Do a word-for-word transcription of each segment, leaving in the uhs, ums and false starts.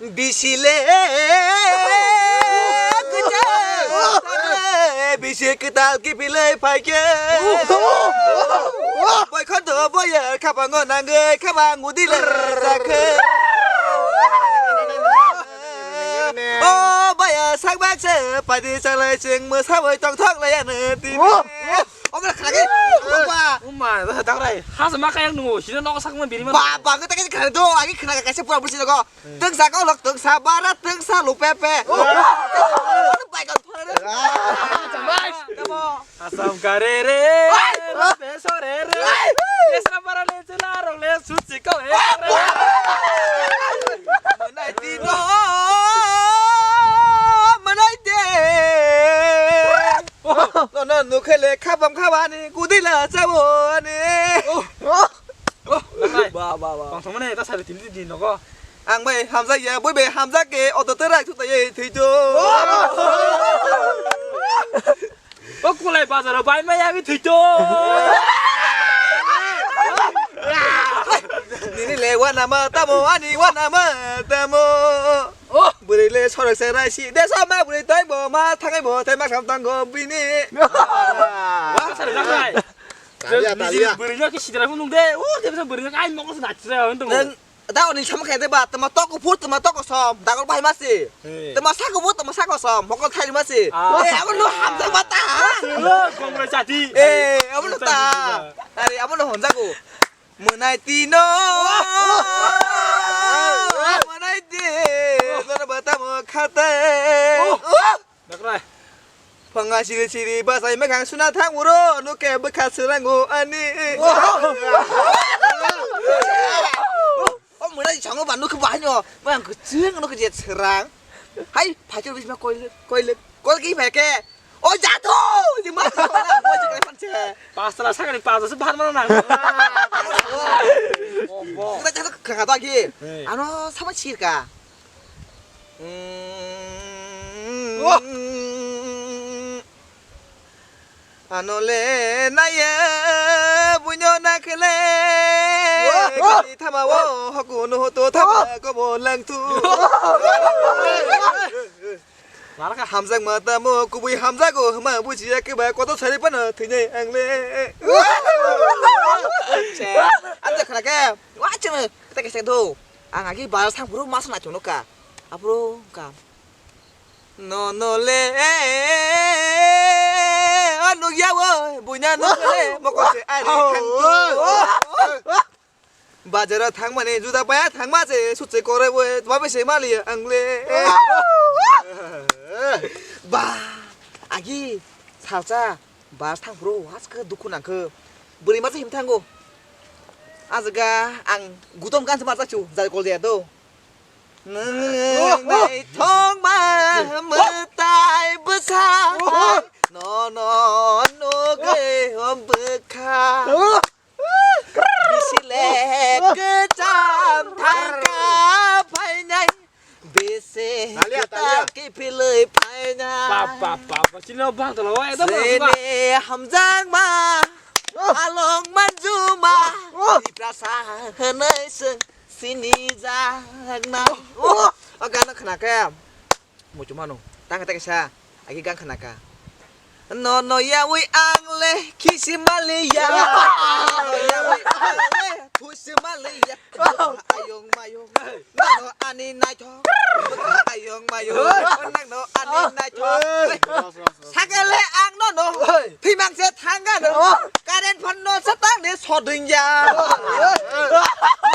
Bisi le kwchang le, bisi kwtal kiphilwi phaikhe. Boikhoto boyar khapango nangwi khabang udile jakhe. O baya sakbak se padi salai sing mwsawi tongthok laiya ne tini. Omo khagwi. Uma, dagrai. Hasa ma kayang nungo, sino nok sakma biri ma. Ba, ba, kata kata khagwi do, agi khna kaisa pura pura sino ko. Tengsa kolok, tengsa bara, tengsa lupepe. Bai kon thore. Tamo. Asam karere, pesore re. Esra bara le chela rong le suchi ko he. Manai tino, manai te. No, no, nukhele khabam khabani kudila chaboni. Ba, ba, ba. Tongthokmani ta sari tini di nogo. Ang bai hamjak ya, bui bai hamjak ke, oto terai thutai thwito. O kulai bazaro bai mai abi thwito. Nini le wana ma tamo, ani wana ma tamo. Bwrwi le sorok se raisi, de sama bwrwi tai bo ma thangai bo tai ma kham tango bini. Wa sari lang bai. Talia, talia. Bwrwi no ki sidra phunung de. O de bwrwi no ai mokos na chira hon to. Da oni sama khe de ba, tama tok kuphur, tama tok kosom, dagol bai masi. Tama sa kuphur, tama sa kosom, mokol thai masi. Eh, abo no hamjak mata. Lo kongre chati. Eh, abo no ta. Ari abo no honjago. Mwnai tino. Mwnai di. Dona bata mo khate. Dakrai. Phanga siri siri basai mekhang suna thang uro nuke bwkha swrango ani. O mwnai sango ba nukhe bahai no. Ba ang kwchwng nukhe je swrang. Hai, phaikhe bisma koile, koile, kol ki phaikhe. O jato! Ni ma ko na, o je kai panche. Pasta la sakani pasta se bhan mana na. Kita jato kaka to ki. Ano sama sirka. Ano le naya bunyo na kele. Wah, wah. Kali thama wo hoku no hoto thama ko bo lang tu. Hamjak mata mo kubui hamjago hma bujiya ke ba koto sari pana thwinai ang le. Amjak khana ke. Wa cheme. Kata ke se do. Ang agi bar sang bro mas na chono ka. Abro ka. No, no le, o nukya o, buina no le, mokol se ari khang to. Bazaro thangmani juda paya thangma se, sutse kore bo, tuma bese mali ang le. Ba, agi, salsa, bas thang bro, haske dukhu nangkhe. Bwrwi masa him thango. Ajaga ang gutom ganse masa chu, jai kol jaya do. Naithok ma mwtai bwsa nono nugwi bwkha. Bisi le kwcham thangkha phainai. Bisi kwtal kiphilwi phainai. Bap, bap, bap, bap. Chini bang tolo, ekdom. Chini hamjakma along manjuma. Tiprasa hwnwi chwng sinijaknai. Oh, oh, o gana khna khe muchung mano. Tang tang sa, agi gan khna kha. No, no, yawi ang le khisi maliya. No, yawi ang le khusi maliya. Ayong mayong. No, no, ani naithok. Ayong mayong. Nang no, ani naithok. Sakale ang no no. Thimang se thangga no. Current phan no satang de soding ya.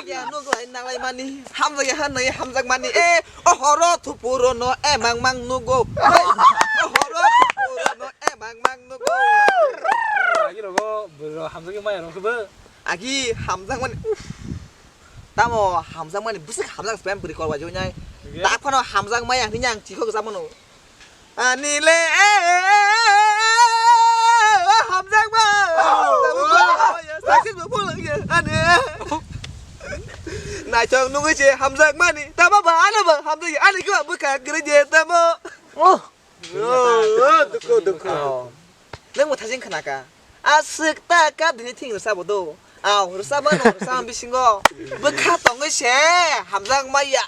Ya no lai nang lai mani. Hamjak ya han nai hamjak mani. Eh, o horo thupuro no emang mang nugo. O horo thupuro no emang mang nugo. Agi rogo bro hamjak maya rok be. Agi hamjak mani. Tamo hamjak mani bwswk hamjak spam bwrwi kol waijak nai. Tak phano hamjak maya hwnwi ang chikhok jak mano. Ani le hamjak ma. Sakit bo pholong ye ani. Naithok nungwi se hamjak mani. Tamo ba ano ba hamjak ani kiba bwkha gre je tamo. Oh. Oh, dukhu, dukhu. Oh. Nang mwthajing khna kha. Aswk ta kap dini thing rwsa bo do. Aw, rwsa ba no, rwsa bisingo. Bwkha tongwi se, hamjak maya.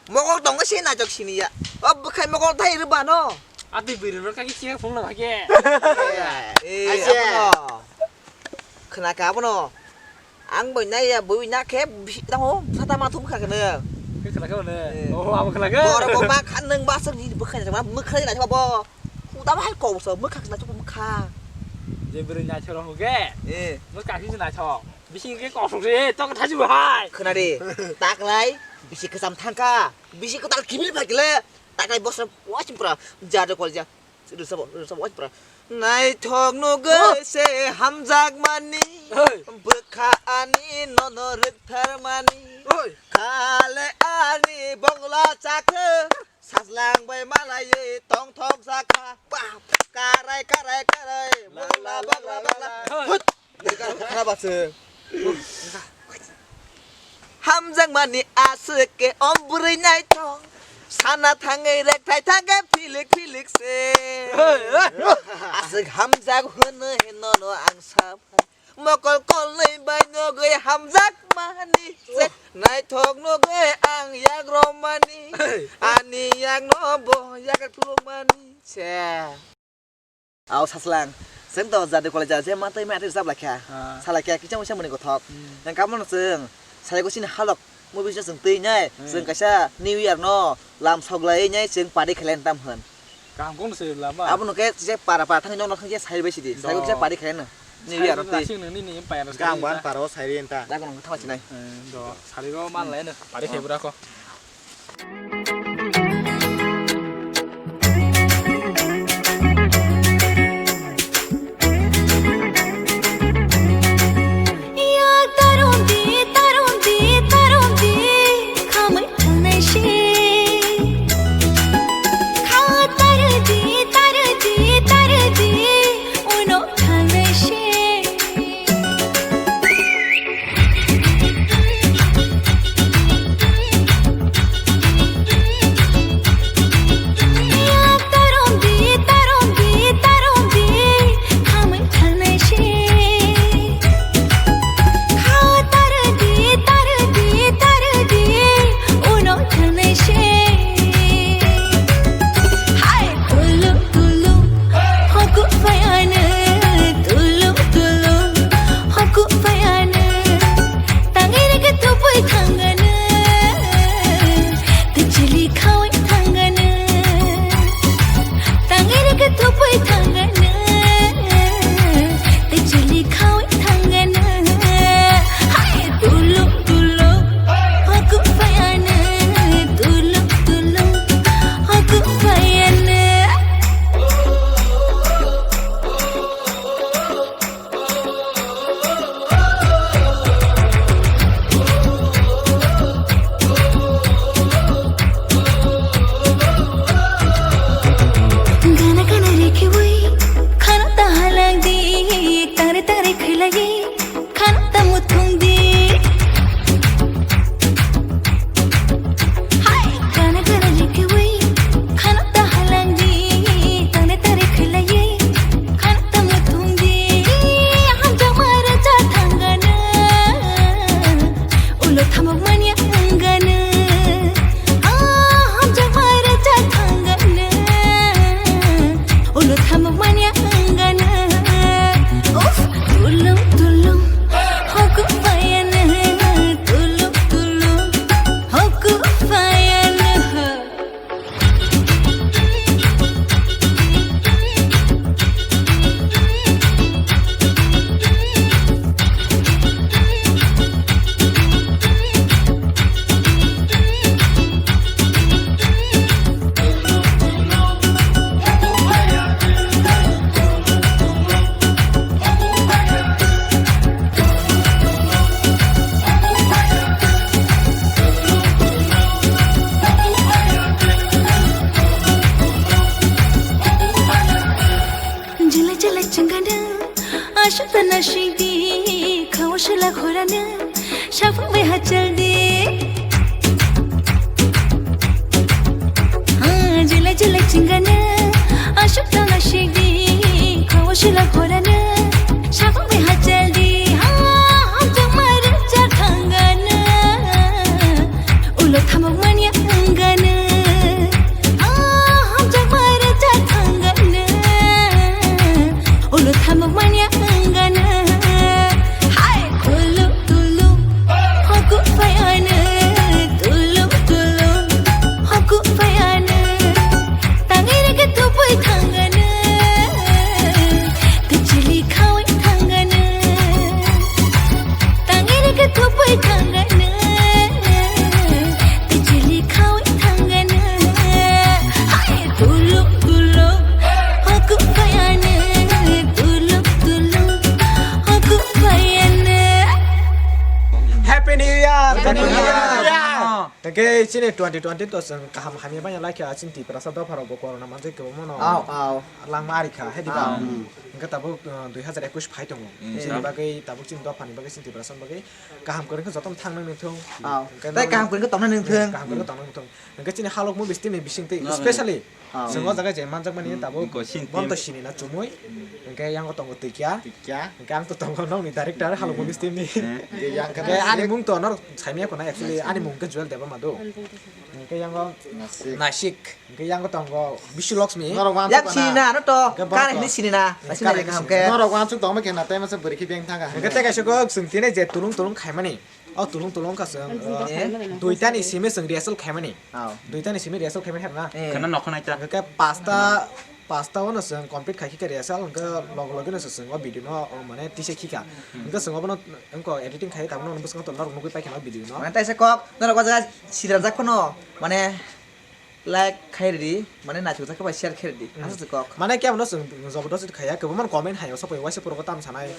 Mokol tongo se naijak siniya. O bwkhai mokol thai rwbano. Atwi bwrwi rok kaki singa phung na bhage. Eh, Asia. Abono. Khna ka abono. Ang bai nai ya, bui na khe bisi tango, sata ma thum kha kene. Khe khna khe mane? Eh. Oh, abo khna khe? Boro bo ma khan nang ba sar ni bwkhai na ma, bwkhai na ba bo. Kuda ba hai ko so, bwkha khna chuk bwkha. Je bwrwi na choro ho ge. Eh. Mo ka kisi na cho. Bisi ke ko so se, to ka thaji hai. Khna de. Tak lai, bisi khasam thangka. Bisi ko tal kibil ba kile. Tak lai bosra, wa chimpra. Ja de kol ja. Rwsabo, rwsabo, oi, pura. Naithok nugwi se hamjakmani, Hey. Bwkha ani nono rwktharmani. Hey. Khale ani bogla chakhe, sajlang bai malaiwi tongthok jakha. Ba, karai, karai, karai, bogla, bogla, bogla. Hey. Hut. Khna bachwng. Hamjakmani aswk khe o bwrwi naithok. Sana thangwi rekthai thangkhe philik philik se. Aswk hamjak hwnwi nono ang saphai. Mokol kolnwi bai nugwi hamjakmani se. Naithok nugwi ang yak romani. Ani yakno bo yak thulukmani se. Aw, saslang. Chwng to jade college je ma tei ma tei sab lakha. Ah. Sa lakha kicham kicham mani kothok. Hmm. Nang kamono chwng. Sai ko sini halok. Movie chwng tei nai. Hmm. Chwng kaisa New Year no lam soglai nai chwng party khelen tam hwn. Kaham kong se lama. Abo no ke je para para thang nok nok thang je sai bai sidi. Sai ko je party khelen. New Year no tei. Sing nang ni ni pa ya. Kaham ban paro sai ri enta. Da ko nang thang sinai. Eh, do. Sari ro mal lai na. Party khebra ko. Hai, tulung tulung, hoku payana, tulung tulung, hoku payana. Tangiri ke tupui thangana, tejili khawai thangana. Tangiri ke tupui thangana, tejili khawai thangana. Hai, tulung tulung, hoku payana, tulung tulung, hoku payana. Gana gana rikhiwi, khana ta halangdi, tare tare khilagi, khana ta muthungdi. Hai, gana gana rikhiwi, khana ta halangdi, tare tare khilagi, khana ta muthungdi. Hamjakma rwchap thangana, ulo thamuk manya wngana. Ah, hamjakma rwchap thangana, ulo thamuk manya wngana. Uff, tulung tulung, hoku payana, tulung tulung, hoku payana. Jila jila chingana, asha tana shidi, khawa shila khorana, shafang bai hachaldi. Ah, jila jila chingana, asha tana shidi, khawa shila khorana, shafang bai hachaldi. Ah, hamjakma rwchap thangana, ulo thamuk manya wngana. Tei chini twenty twenty to chwng kaham hamya banya laikha, chini Tiprasa dopharok bo corona manjak kwbangma no. Aw, aw. Langma ari kha, hai diba? Aw. Hwnkhe tabuk, uh, dui hazar ekush phai tongo. Hmm. Chini bagwi, tabuk chini dophani bagwi, chini Tiprasa bagwi kaham kwrwngkhe jotono thang nang nangthung. Aw. Hwnkhe tei norok kaham kwrwngkhe tongna nangthung. Hmm, kaham kwrwngkhe tongna nangthung. Hwnkhe chini halok movies team ni bisingtwi, no, specially, ah, chwng o jaga je manjakmani tabuk bono to sini na chumui. Hwnkhe yango tongo Twikya. Twikya. Hwnkhe ang to tongo nokni director, halok movies team ni. Hwnkhe ani mung to norok saimanya khuna, actually ani mung khe Joel Debbarma do. Hwnkhe yango Nasik. Nasik. Hwnkhe yango tongo Bishu Lakshmi. Norok wansuk yak sini na, ano to kare hini sini na. Hwnkhe norok wansuk tongma khe na, tei masa bwrwi khe beng thangkha. Hwnkhe tei kaisa kok chwng tini je tulung tulung khaimani. O tulung tulung wngkha chwng, eh, duitani simi chwng rehearsal khaimani. Oh. Duitani simi rehearsal khaimani harna. Eh. Khana nokho naita. Hwnkhe pasta, pasta o no chwng complete khai khe rehearsal, hwnkhe logo logi no chwng o video no, o mane tisa khika. Hmm. Hwnkhe chwng obono wngkha editing khai tabuk no bwskango to norok nugwi paikha o video no. Mane taisa kok norok o jaga sidra jak phano mane like khai ridi, mane naithok jak khe bai share khai ridi. Hmm. Aswk se kok. Mane kebo no chwng jabardasti khaiya, kwbangma comment hai o sokoi waisa porogo tam sanai.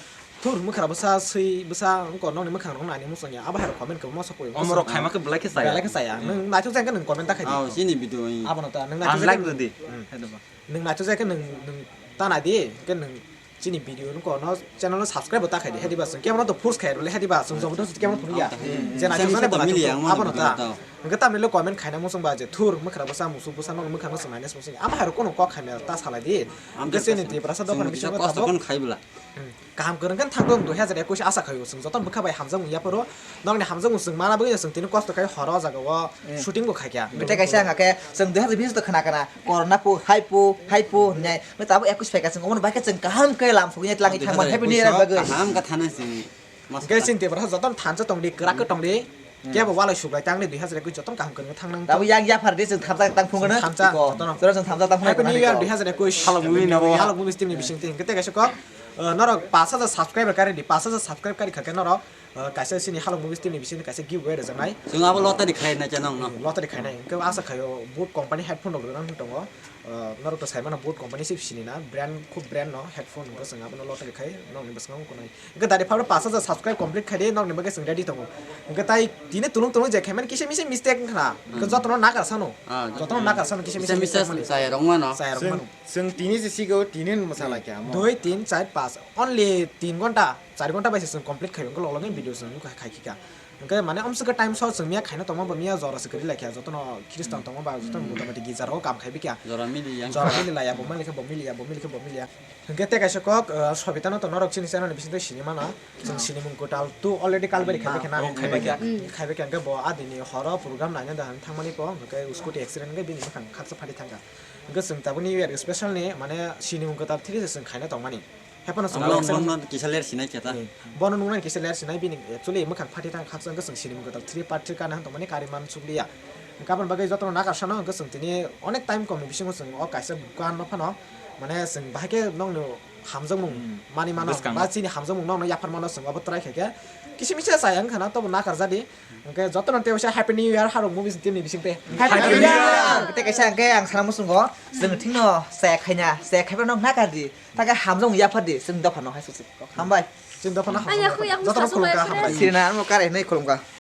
Thur mwkhra bwsa swi bwsa wngkor nokni mwkhang rok naini muchungya. Abo hai rok comment kwbangma sokoi. Omorok khaima khe belai khe chaya. Belai khe chaya. Hmm. Nwng naithok jak khe nwng comment ta khai di. Oh, chini video. Abono ta nwng naithok jak khe nwng, hmm, hai doba. Nwng naithok jak khe nwng, nwng ta nai di, hwnkhe nwng chini video no kono channel no subscribe bo ta khai di. Hai diba chwng kebo no to force khai rw le, hai diba chwng jabardasti kebo no phunukya. Hmm. Je naithok jak khe bo naithok jak, abono ta. Hwnkhe tamni le comment khaina muchung ba je thur mwkhra bwsa musuk bwsa nokni mwkhang no chwng naina muchung. Abo hai rok kono kok khaina ta salai di. Hwnkhe chini Tiprasa dophani bisingo tabuk. Hmm. Kaham kwrwng khe thangdong dui hazar ekush asa khaio chwng jotono bwkha bai hamjakmung yapharo nokni hamjakmung chwng mana bagwi chwng tini kosto khai horo o jaga o shooting bo khaikha. Tei kaisa wngkha khe chwng dui hazar bish to khna khna corona pu hai pu hai pu hwnwi tabuk ekush phaikha chwng omono bai khe chwng kaham khe lam sugwi twlangwi thangma happy new year bagwi. Kaham khe thana chwng. Hwnkhe chini Tiprasa jotono thansa tongdi kwrak khe tongdi. Kebo walai suklai tangni dui hazar ekush jotono kaham kwrwng thang nang. Tabuk yang yaphar di chwng thamsa tang phunukno. Thamsa jotono. Chwng thamsa tang phunukno. Happy new year dui hazar ekush. Halok movie ni abo. Halok movies team ni bisingtwi hwnkhe tei kaisa kok. Uh, norok pash hajar subscriber kari di, pash hajar subscribe kari kha khe norok, uh, kaisa chini Halok Movies team ni bisingtwi kaisa giveaway rwjaknai. Chwng abo lottery khainai khe nokno. Hmm, lottery khainai. Hwnkhe asa khaio Boat company headphone rok rwna tongo. Uh, norok to saimano Boat company se sini na, brand, khub brand no headphone, hwnkhe chwng abono lottery khai nokni bwskango wngnai. Hwnkhe dari phano pash hajar subscribe complete khai di, nokni bagwi chwng ready tongo. Hwnkhe tai tini tulung tulung je khaimani kisa misa mistake wngkha na. Hwnkhe jotono nakar sano. Ah, jotono nakar sano kisa misa mistake mani. Chaya rok mano. Chaya rok mano. Chwng tini se sigo, tini hwn mwsa lai kha amo. Dui, tin, char, pash. Only tin ghonta, char ghonta bai se chwng complete khai, hwnkhe log logni video chwng khai khai kha. Hwnkhe mane amswk khe time short chwng miya khaina tongma ba miya jora se kwrwi lai kha, jotono Khristan tongma ba jotono motamoti gija rogo kam khai bikha. Jora mili yang. Jora mili laya, bo mili khe bo miliya, bo mili khe bo miliya. Hwnkhe tei kaisa kok, uh, Sobitano to norok chini channel ni bisingtwi sini mano. Chwng sinimung kwtal two already kalbari khai bikha na. Oh, khai bikha. Khai bikha hwnkhe bo adini horo program naina da thangmani po, hwnkhe scooty accident hwnkhe bini bwkhang khaksa phati thangkha. Hwnkhe chwng tabukni New Year special ni, mane, sinimung kwtal three se chwng khaina tongmani. Haiphano chwng bono, bono kisa ler sinai khe ta. Hmm. Bono nungnani kisa ler sinai, bini actually mwkhang phathi thang khaksa hwnkhe chwng sinimung kwtal three part three kana tongmani kari man sukliya. Hwnkhe aboni bagwi jotono nakar sano hwnkhe chwng tini onek time komni bisingo chwng o kaisa bukan no phano, mane, chwng bahai khe nokni hamjakmung mani mano, bwskango. Ba chini hamjakmung nokno yaphar mano chwng obo try khaikhe. Kisa misa chaya wngkha na tobo nakar jadi. Hwnkhe jotono tei waisa Happy New Year, Halok Movies team ni bisingtwi. Happy New Year! Tei kaisa hwnkhe ang sana muchungo, chwng thwino chaya khaina, chaya khaiba nok nakar di, ta khe hamjakmung yaphar di, chwng dophano hai susi. Hambai. Chwng dophano hamjakmung yaphar di. Jotono khulumkha, hambai. Sirina ano kare hinwi khulumkha.